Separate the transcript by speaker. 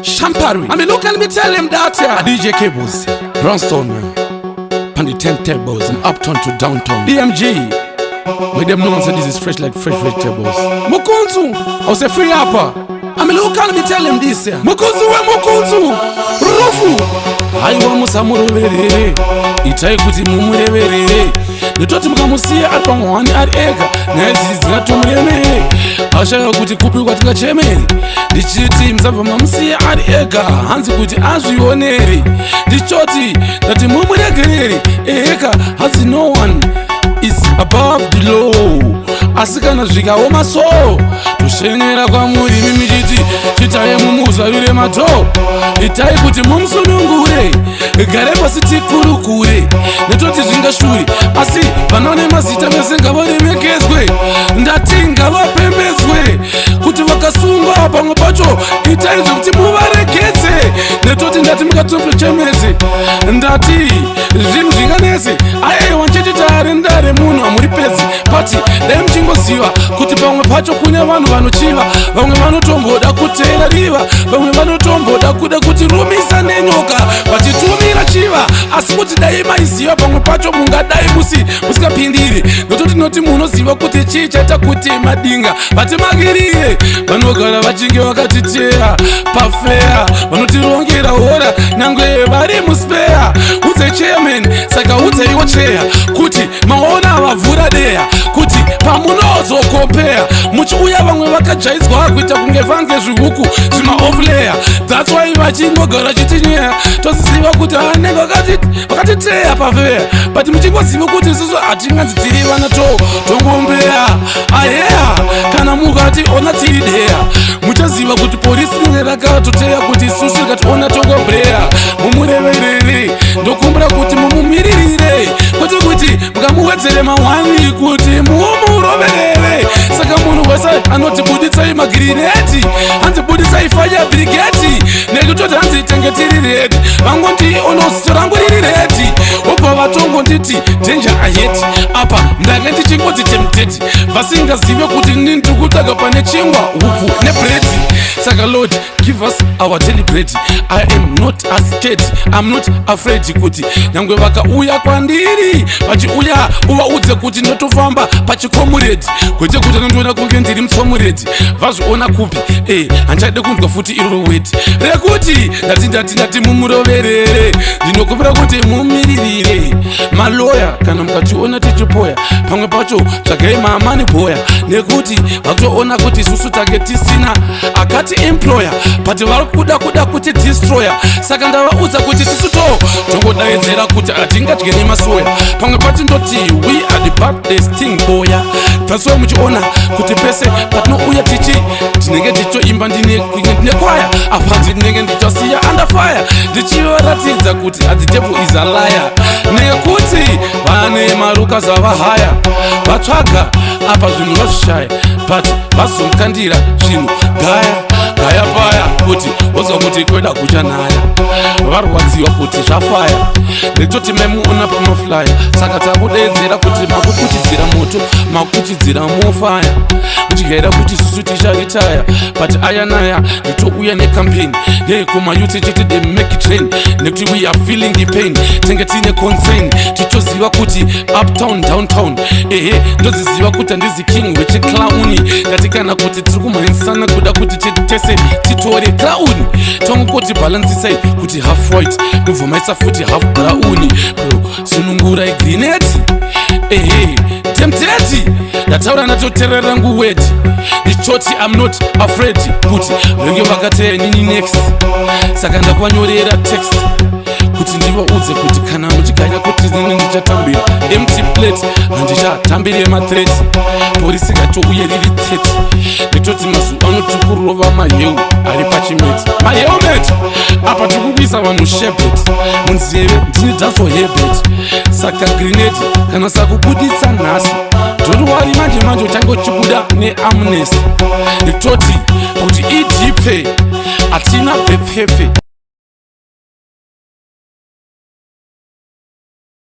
Speaker 1: Shampari. I mean, look and me tell him that, yeah. DJ Cables, Brownstone, on the 10 tables, from uptown to downtown. DMG, make them know say this is fresh like fresh vegetables. Mukunzu, I say free upper. I mean, look and me tell him this, yeah. Mukunzu we Mukunzu, Rufu. Haiwa musamuroverere, itai kuti mumureverere. Ndototi mukamusiya ari pamwani ari ega, nyaya idzi dzingatomuremere. Ashaya kuti kupi kwatingachemeri. Ndichiti musabva mamusiya ari ega, hanzi kuti azvioneri. Ndichoti ndati mumuregerere, eheka hanzi no one is above the law. Asi kana zvikaoma so, toshenera kwamuri mimichiti chitai mumuzarure mato, itai kuti mumusunungure, gare pasi tikurukure. Netoti zvingashuri, asi vanone mazita vese ngavaremekedzwe, ndati ngavapembedzwe kuti vakasungwa pamwe pacho itai zvekuti muvaregedze. Netoti ndati mukatochemedze, ndati zvinhu zvinganese. Aiwa, nchechitare ndare munhu hamuri pedzi, but dai muchingoziva kuti pamwe pacho kune vanhu vanochiva, vamwe vanotomboda kuteera riva, vamwe vanotomboda kuda kutirumisa nenyoka vachitumira chiva. Asi kuti dai maiziva pamwe pacho mungadai musi musingapindiri. Nototi noti munoziva kuti chii chaita kuti madinga vatimakirire. Vanogara vachinge vakatiteya pafeya, vanotirongera hora nyangwe vari muspeya. Udze chairman, saka udzeiwo cheya kuti maona vavhura deya, kuti pamunozokompeya muchiuya vamwe vakajaidzwa kuita kunge vange zvihuku zvimaofleya. That's why vachingogara chitinyeya, toziziva kuti anenge vakatiteya pafeya. But muchingoziva kuti isusu hatinganzi tiri vana to tongombeya aheya. Kana mukati ona tiri deya, muchaziva kuti polisi ringe rakatoteya kuti isusu rikationa tongobreya. Mumureverere, ndokumbira kuti mumumiririre, kwete kuti mukamuwedzere mahwani kuti mumuroverere. Saka munhu wese anoti buditsai magirineti, hanzi buditsai fire brigade, nekutoti hanzi tenge tiri ready. Vangoti ono rangu riri ready, wobva vatongonditi danger ahead. Apa ndange ndichingoti tempted, vasingazive kuti ndini ndiri kutsvaga pane chingwa, upfu nebhuredi. Saka Lord, give us our daily bread. I am not scared, I'm not afraid, kuti nyangwe vakauya kwandiri vachiuya, uvaudze kuti ndotofamba pachikomuredi, kwete kuti anondiona kunge ndiri mutsomuredi. Vazviona kupi? E, handichade kunzwa futi iroro weti rekuti ndati ndati ndati mumuroverere. Ndinokumbira kuti mumiririre maloya. Kana mukationa tichipoya, pamwe pacho tsvagai mamani boya, nekuti vakutoona kuti isusu tange tisina akati employer, but vari kuda kuda kuti destroyer. Saka ndavaudza kuti isusu to tongodaidzera kuti hatingadye nemasoya. Pamwe pacho ndoti we are the baddest thing boya. That's why muchiona kuti pese patinouya tichi tinenge tichoimba, ndine kwaya apa, ndinenge ndichasiya under fire, ndichivaratidza kuti the devil is a liar, nekuti vane maruka zvavahaya vatsvaga apa zvinhu vazvishaya, but vazomukandira zvinhu gaya gaya paya kuti wozwa kuti kweda kuchanaya, varwadziwa kuti zvafaya. Nditoti maimuona pamaflyer, saka takudedzera kuti makukuchidzira moto, makuchidzira mofaya, muchigaira kuti susu ticharitaya. But aya naya nditouya necampaign yekumayouth chete, they make it train, nekuti we are feeling the pain. Tenge tine concern, tichoziva kuti uptown, downtown, ehe, ndoziziva kuti handizi king wechiclown. Ndati kana kuti tiri kumhanyisana kuda kuti tese titore crown, tongoti balansisai kuti half white, ndobva maisa futi half brown. Sunungurai grineti, ehe, tempted. Ndataura ndatoterera nguweti, ndichoti I'm not afraid kuti venge vakateya nini next. Saka ndakuvanyorera text kuti ndivaudze kuti kana muchigaira kuti nini ndichatambira empty plate, handichatambire mathreats. Porisi ngatouye riri 30. Nditoti mazuva ano tiri kurova maheu ari pachimeti, mahelmet apa, tiri kukuisa vanhu shebet munzeve. Ndini Daso Hebet. Saka grineti kana sakubuditsa nhasi, don't worry, manje manje uchange uchibuda neamnesty. Nditoti kuti idipfe, hatina bvepfepfe.